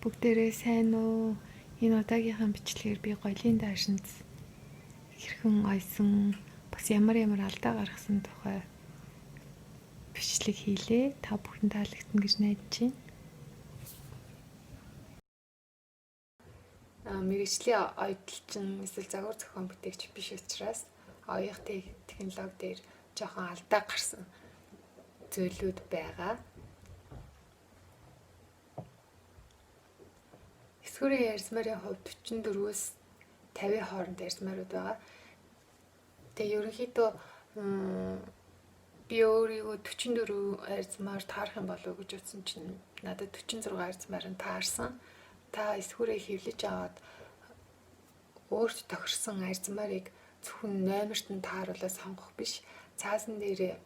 Бүгдээрээ сайн уу? Энэ удаагийнхаа бичлэгээр би голын даашинз хэрхэн ойсон, бас ямар ямар алдаа гаргасан тухай бичлэг хийлээ. Та бүхэн таалагдана гэж найдаж байна. Мэргэжлийн оёдолчин эсвэл загвар зохион бүтээгч биш учраас оёх технологи дээр жоохон алдаа гарсан зүйлүүд байгаа. Эсгүүрийн арьсмарын хувьд 44-өөс 50 хооронд арьсмарууд байгаа. Тэгээ ерөнхийдөө би өөрийгөө 44 арьсмаар таарах юм болов уу гэж утсан чинь надад 46 арьсмаар нь таарсан. Та эсгүүрээ хэвлэж аваад өөрт тохирсон арьсмарыг зөвхөн номерт нь тааруулаад сонгох биш. Цаасан дээр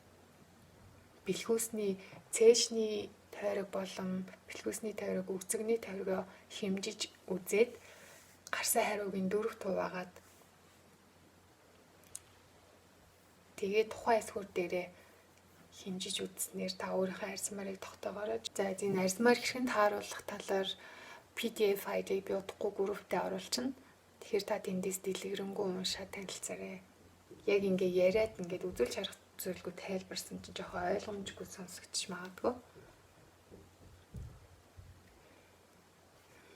бэлхүүсний цээжний тойрог болон бэлхүүсний тойрог, үгцэгний тойргоо хэмжиж үзээд гарсан хариуг нь дөрөвт хуваагаад тэгээд тухайн эсгүүр дээрээ хэмжиж үзснээр та өөрийнхөө арьсмарыг тогтоогоорой. За энэ арьсмар хэрхэн тааруулах талаар PDF файлыг би удахгүй групптэй оруулчихна. Тэгэхээр та тэндээс дэлгэрэнгүй уншаад танилцаарай. Яг ингээ яриад ингээд үзүүлж харах зүйлгүй тайлбарсан чинь жоохон ойлгомжгүй сонсогдож магадгүй.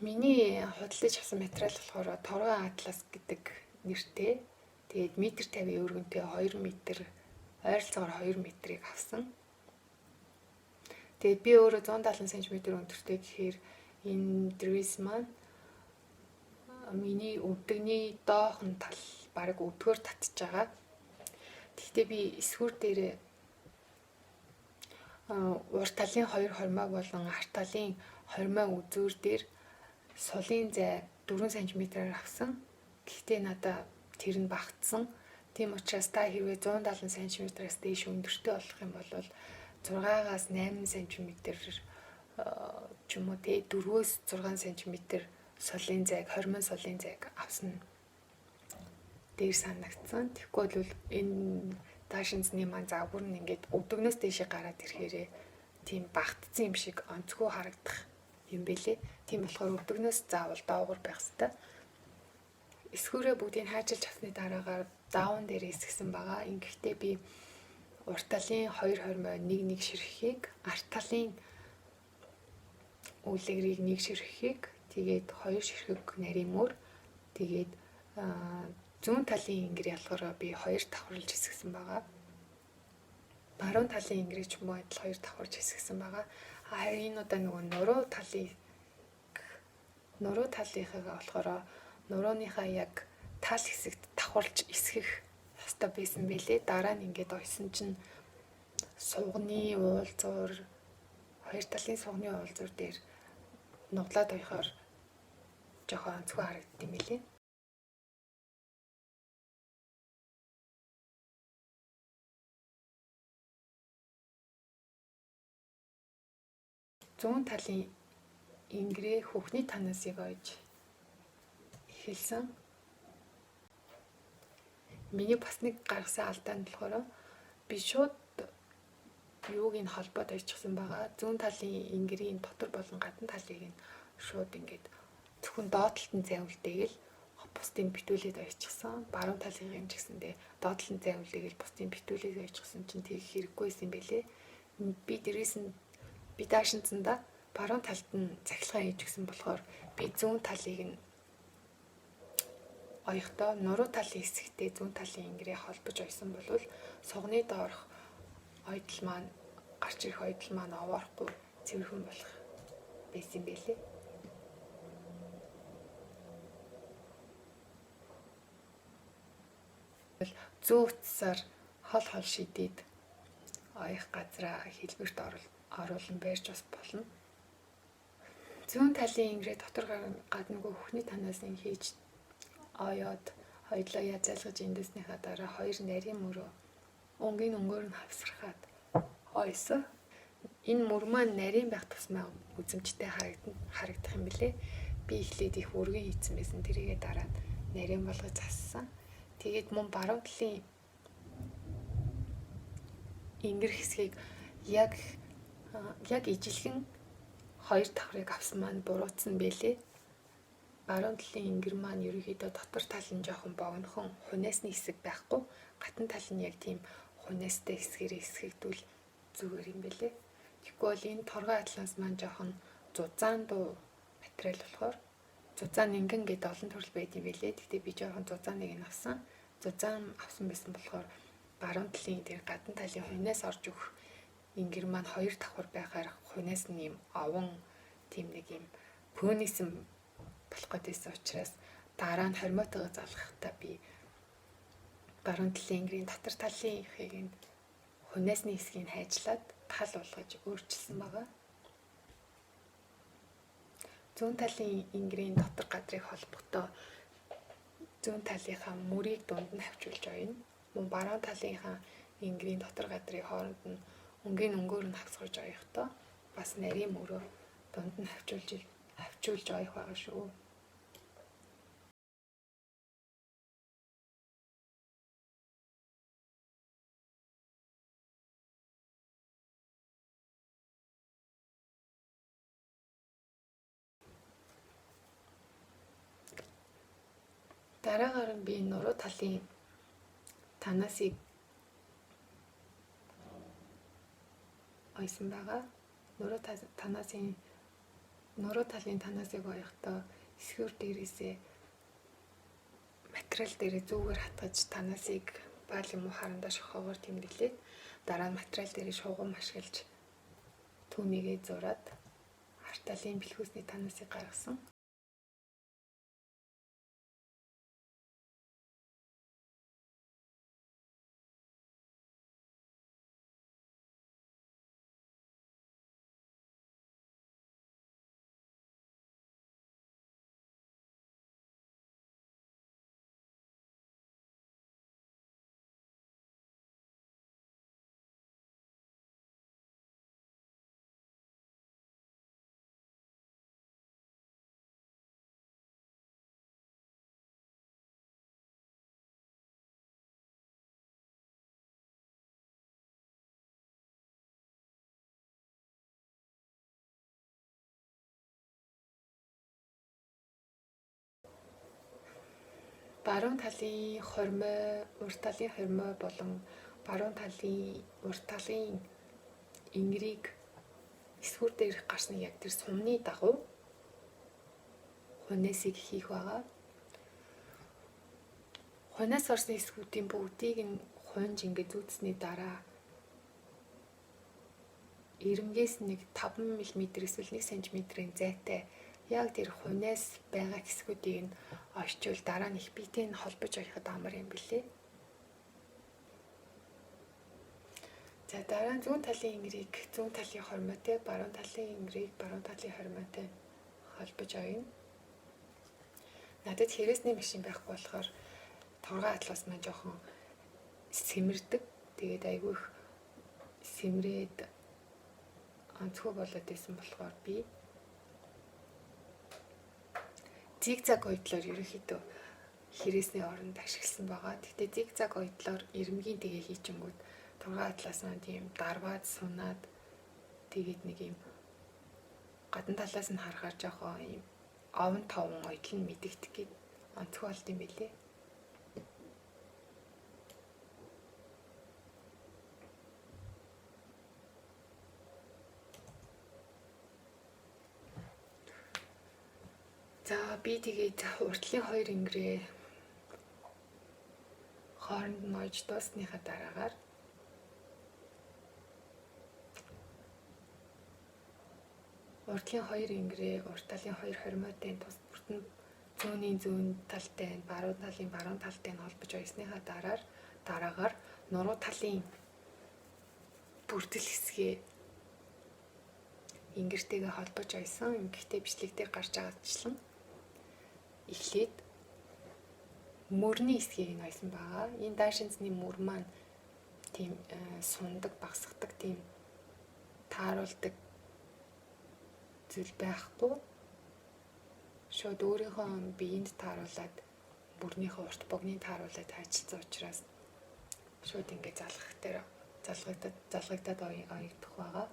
Миний худалдаж авсан материал болохоор Торгон Атлас гэдэг нэртэй. Тэгээд метр 50 өргөнтэй 2 метр, ойролцоогоор 2 метрийг авсан. Тэгээд би өөрөө 170 см өндөртэй гэхээр энэ дресс маань миний өвдөгний доохон тал бараг өвдгөөр татж байгаа. Гэхдээ би эсгүүр дээр урд талын 2 хормой болон арт талын хормой үзүүр дээр сулын зай 4 см-аар авсан. Гэхдээ надаа тэр нь багтсан. Тийм учраас та хэрвээ 170 см-аас дээш өндөртэй болох юм бол 6-аас 8 см ч юм уу те 4-өөс 6 см сулын зайг, хормон сулын зайг авсан дээр санагдсан. Тэгэхгүй бол энэ даашинзны маань загвар нь ингээд өвдөгнөөс дээшээ гараад ирэхээрээ тийм багтцсан юм шиг онцгой харагдах юм бэлээ. Тийм болохоор өвдөгнөөс заавал доогуур байх хэрэгтэй. Эсгүүрээ бүгдийг хаажилж авсны дараагаар даун дээр эсгсэн байгаа. Ингэхдээ би урт талын 2 хормой 1 1 ширхгийг, арт талын үлгэрийг 1 ширхгийг, тэгээд 2 ширхэг нарийн мөр, тэгээд зүүн талын ингэр ялгараа би 2 давхарлаж хэсгсэн байгаа. Баруун талын ингэрийг ч юм уу адил 2 давхарж хэсгсэн байгаа. Харин энэ удаа нөгөө нуруу талынхаа болохоор нурууныхаа яг тал хэсэгт давхарлаж эсгэх ёстой байсан байлээ. Дараа нь ингээд ойсон чинь сувганы уулзуур, хоёр талын сувганы уулзуур дээр нуглаад оёхоор жоохон онцгой харагдсан юм билээ. Зүүн талын ингэрээ хөхний танаас яг ойж эхэлсэн. Миний бас нэг гаргасан алдаа нь болохоор би шууд юуг нь холбоод ойчихсан байгаа. Зүүн талын ингэрийн дотор болон гадна талыг нь шууд ингээд зөвхөн доод талд нь зай үлдээгээл бусдыг битүүлээд ойчихсан. Баруун талын юм ч гэсэндээ доод талд нь зай үлдээгээл бусдыг битүүлээд ойчихсан чинь тэг хэрэггүй байсан юм бэлээ. Би дээрээс нь би даашинцсандаа баруун талд нь цахилгаан хийж гисэн болохоор би зүүн талыг нь оёхдоо нуруу талын хэсэгтээ зүүн талын ингэрээ холбож ойсон бол сугны доорх ойдол маань гарч ирэх ойдол маань овоорохгүй цэвэрхэн болох байсан юм бэлээ. Зүү утсаар хол хол шидээд оёх газраа хэлбэрт оруулан барьж бас болно. Зүүн талын ингэрээ дотор гаднагүй хөхний танаас нь хийж оёод хоёлоо язайлгаж эндээснийхаа дараа хоёр нарийн мөрөө өнгийн өнгөөр нь хавсархаад ойсон. Энэ мөр маань нарийн байх тусмаа үзэмжтэй харагдах юм билээ. Би эхлээд их өргөн хийцэн байсан. Тэрийгээ дараа нь нарийн болгож зассан. Тэгээд мөн баруун талын ингэр хэсгийг яг ижилхэн Хоёр давхрыг авсан маань буруутсан бэлээ. Баруун талын ингэр маань ерөнхийдөө дотор тал нь жоохон богинохон хуниасны хэсэг байхгүй. Гадна тал нь яг тийм хуниастай хэсгээрээ хэсгэгдвэл зүгээр юм бэлээ. Тэгэхгүй бол энэ торгой атланс маань жоохон зузаан дуу материал болохоор зузаан нингэн гэдэг олон төрөл байд юм бэлээ. Гэхдээ би жоохон зузааныг нь авсан. Зузаан авсан байсан болохоор баруун талын тэр гадна талын хуниас орж өгөх ингэр маань хоёр давхар байхаар хуниас нь юм овон тийм нэг юм пөөнисэн болох гэдээсэн учраас дараа нь хормойтойгоо залгахдаа би баруун талын ингэрийн дотор талынхыг нь хуниасны хэсгийг хайжлаад тал болгож өөрчилсөн байгаа. Зүүн талын ингэрийн дотор газрыг холбохдоо зүүн талынхаа мөрийг дунд нь хавчуулж оёно. Мөн баруун талынхаа ингэрийн дотор газрыг хооронд нь өнгийн өнгөөр нь хавсгаж оёхдоо бас нарийн мөрөө дунд нь хавчуулж оёх байгаа шүү. Дараагаар нь би нуруу талын танасыг ойсон байгаа. Нуруу талын танасыг оёхдоо эсгүүр дээрээсээ материал дээрээ зүүгээр хатгаж танасыг баал юм уу харандаа шохоогоор тэмдэглээд дараа нь материал дээрээ шугам ашиглаж түүнийгээ зураад ард талын бэлхүүсний танасыг гаргасан. Баруун талын хормой, урд талын хормой болон баруун талын урд талын ингэрийг эсвүр дээрх гарсны яг тэр сумны дагуу хуниасыг хийх байгаа. Хуниас орсны хэсгүүдийн бүгдийг нь хунж ингээд зүүцсэний дараа ирэнгээс нэг 5 мм эсвэл 1 см-ийн зайтай яг тэр хуниас байгаа хэсгүүдийг нь орчвол дараа нь их биетэй нь холбож оёход амар юм билээ. За дараа нь зүүн талын ингэрийг зүүн талын хормойтой, баруун талын ингэрийг баруун талын хормойтой холбож оёно. Надад хэрэгсний машин байхгүй болохоор торгой атлас маань жоохон сэмэрдэг. Тэгээд айгүй их сэмрээд онцгой болоод исэн болохоор би зигзаг ойдлоор ерөнхийдөө хэрэгсний оронд ашигласан байгаа. Гэхдээ зигзаг ойдлоор ирмэгийн тэгээ хийчингүүд торгой атлас маань тийм дарваад сунаад тэгээд нэг юм гадна талаас нь харахаар жоохон юм овон товон ойдол нь мэдэгдэх гээд онцгой болд юм билээ. За би тэгээд уртлын хоёр ингэрээ хооронд нь ойж дуусныхаа дараагаар уртлын хоёр ингэрээ урт талын хоёр хормойтой тус бүртэн зүүнний зүүн талтай, баруун талын баруун талтай нь холбож ойсныхаа дараагаар нуруу талын бүрдэл хэсгээ ингэртэйгээ холбож ойсон. Ингэхдээ бичлэг дээр гарч байгаачлан эхлээд мөрний хэсгийг нь ойсон байгаа. Энэ даашинзны мөр маань тийм сундаг, багсгадаг, тийм тааруулдаг зүйл байхгүй. Шууд өөрийнхөө биеинд тааруулаад мөрнийхөө урт богныг тааруулаад хайчилсан учраас шууд ингэ залгах дээр залгагдаад оёгдох байгаа.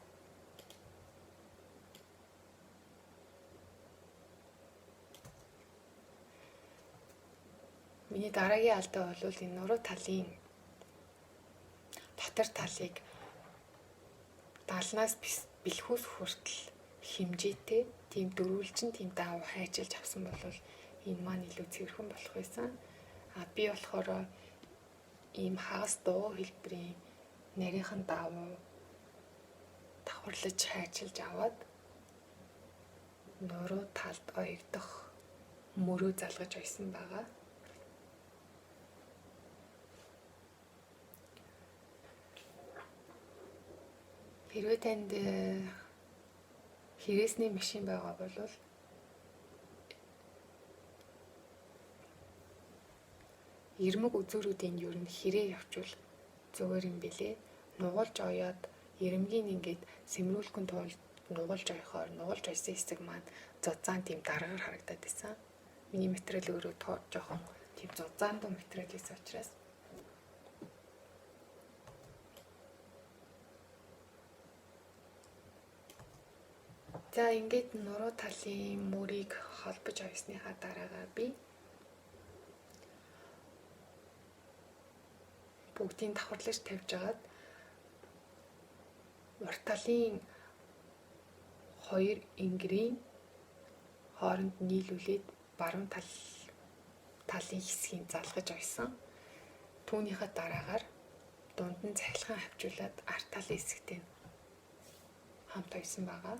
Миний дараагийн алдаа бол энэ нуруу талын дотор талыг далнаас бэлхүүс хүртэл хэмжээтэй тийм дөрвөлжин тийм даав хайчилж авсан бол энэ маань илүү цэвэрхэн болох байсан. А би болохоор ийм хагас дугуй хэлбэрийн нарийнхан даавуу давхарлаж хайчилж аваад нуруу талд оёгдох мөрөө залгаж ойсон байгаа. Хэрвээ танд хэрээсний машин байгаа бол ирмэг үзүүрүүдийн ер нь хэрээ явуучвал зүгээр юм билээ. Нугалж оёод ирмэгийг ингээд сэмрүүлэхэн тулд нугалж оёхоор нугалж ойсон хэсэг маань зузаан тийм даргаар харагдаад байсан. Миний материал өөрөө жоохон тийм зузаан дуу материал байсан учраас. За ингээд нуруу талын мөрийг холбож оёсныхаа дараагаар би бүгдийг давхарлаж тавьж агаад урт талын хоёр энгэрийн хооронд нийлүүлээд баруун талын хэсгийг залгаж ойсон. Түүнийхээ дараагаар дунд нь цахилгаан хавчуулаад ард талын хэсэгтээ хамт ойсон байгаа.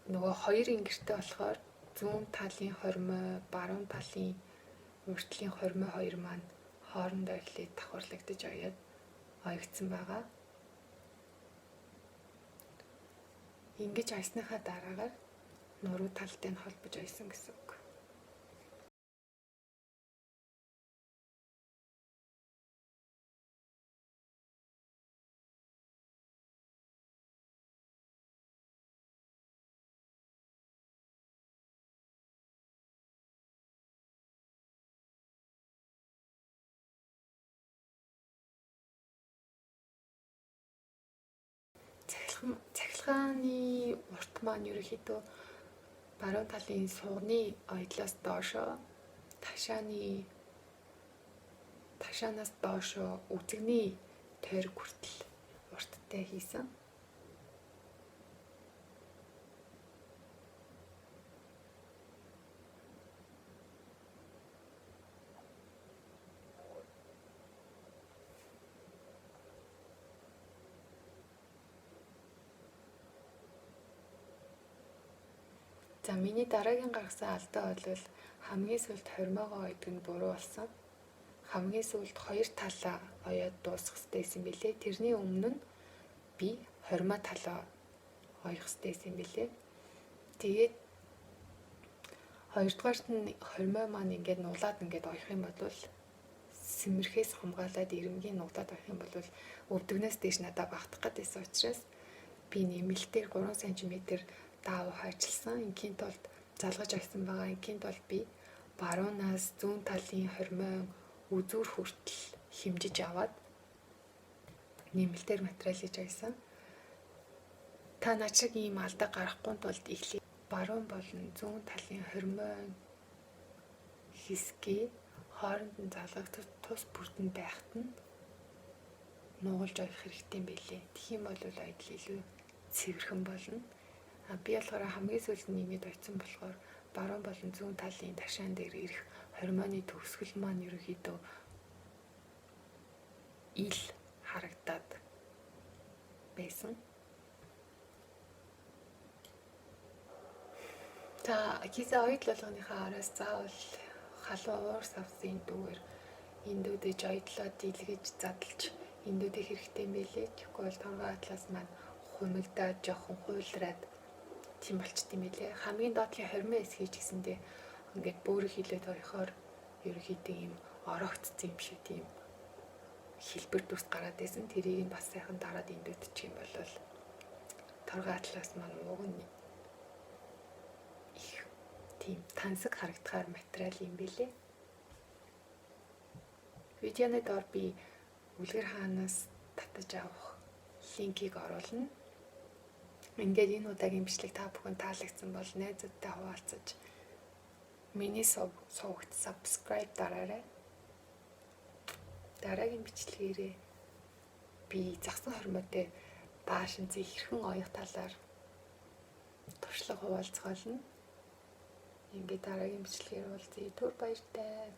Нөгөө хоёр ингэртэй болохоор зүүн талын хормой, баруун талын уртлын хормой хоёр маань хоорондоо эхлээд давхарлагдаж оёод оёгдсон байгаа. Ингэж оёсныхаа дараагаар нуруу талтай нь холбож оёсон гэсэн үг. Цахилгааны урт маань ерөнхийдөө баруун талын сугны оёдлоос доошоо ташаанаас доошоо үзэгний тойрог хүртэл урттай хийсэн. За миний дараагийн гаргасан алдаа бол хамгийн сүүлд хормойгоо ойдог нь буруу болсон. Хамгийн сүүлд хоёр талаа оёод дуусгах хэрэгтэй байсан билээ. Тэрний өмнө нь би хормой талаа оёх хэрэгтэй байсан билээ. Тэгээд хоёрдугаарт нь хормой маань ингээд нулаад ингээд оёх юм бол сэмэрхээс хамгаалаад ирмэгийн нуглаад оёх юм бол өвдөгнөөс дээш надад багтах гэдээсэн учраас би нэмэлтээр 3 см даав хайчилсан. Ингийн тулд залгаж авсан байгаа. Ингийн тулд би баруунаас зүүн талын хормой үзүүр хүртэл хэмжиж аваад нэмэлтээр материал хийж авсан. Та над шиг ийм алдаа гаргахгүй тулд эхлээд баруун болон зүүн талын хормой хэсгээ хооронд нь залгагдах тус бүрдэн байхад нь нугалж авах хэрэгтэй юм билээ. Тэгэх юм бол ойдол илүү цэвэрхэн болно. Би болохоор хамгийн сүүлд нь нэмээд очсон болохоор баруун болон зүүн талын ташаан дээр ирэх хормоны төгсгөл маань ерөнхийдөө ил харагдаад байсан. За хийсэн оёдол болгоныхаа араас заавал халуун уур савсын дүүгээр эндүүдэж оёдлоо дийлгэж задлж эндүүдэх хэрэгтэй юм билээ. Тэгэхгүй бол торгон атлас маань хумигдаад жоохон хуйлраад Тийм болчт юм билээ. Хамгийн доотлын 20 хэсгийг ч гэсэндээ ингээд бөөрө хилээд орохоор ерөнхийдөө ийм ороогдсон юм шиг тийм хэлбэр дүрс гараад байсан. Тэрийг нь бас сайхан дараад эндүүдчих юм бол торгой атлас маань уг нь их тийм тансаг харагдахаар материал юм билээ. Видеоны доор би Үлгэр хаанаас татаж авах линкийг оруулна. Ингээд энэ удаагийн бичлэг та бүхэн таалагдсан бол найзуудтай хуваалцаж, миний сувагт subscribe дараарай. Дараагийн бичлэгээрээ би загсан хормойтой даашинзыг хэрхэн оёх талаар туршлага хуваалцах болно. Ингээд дараагийн бичлэгээр уулзъя. Түр баяртай.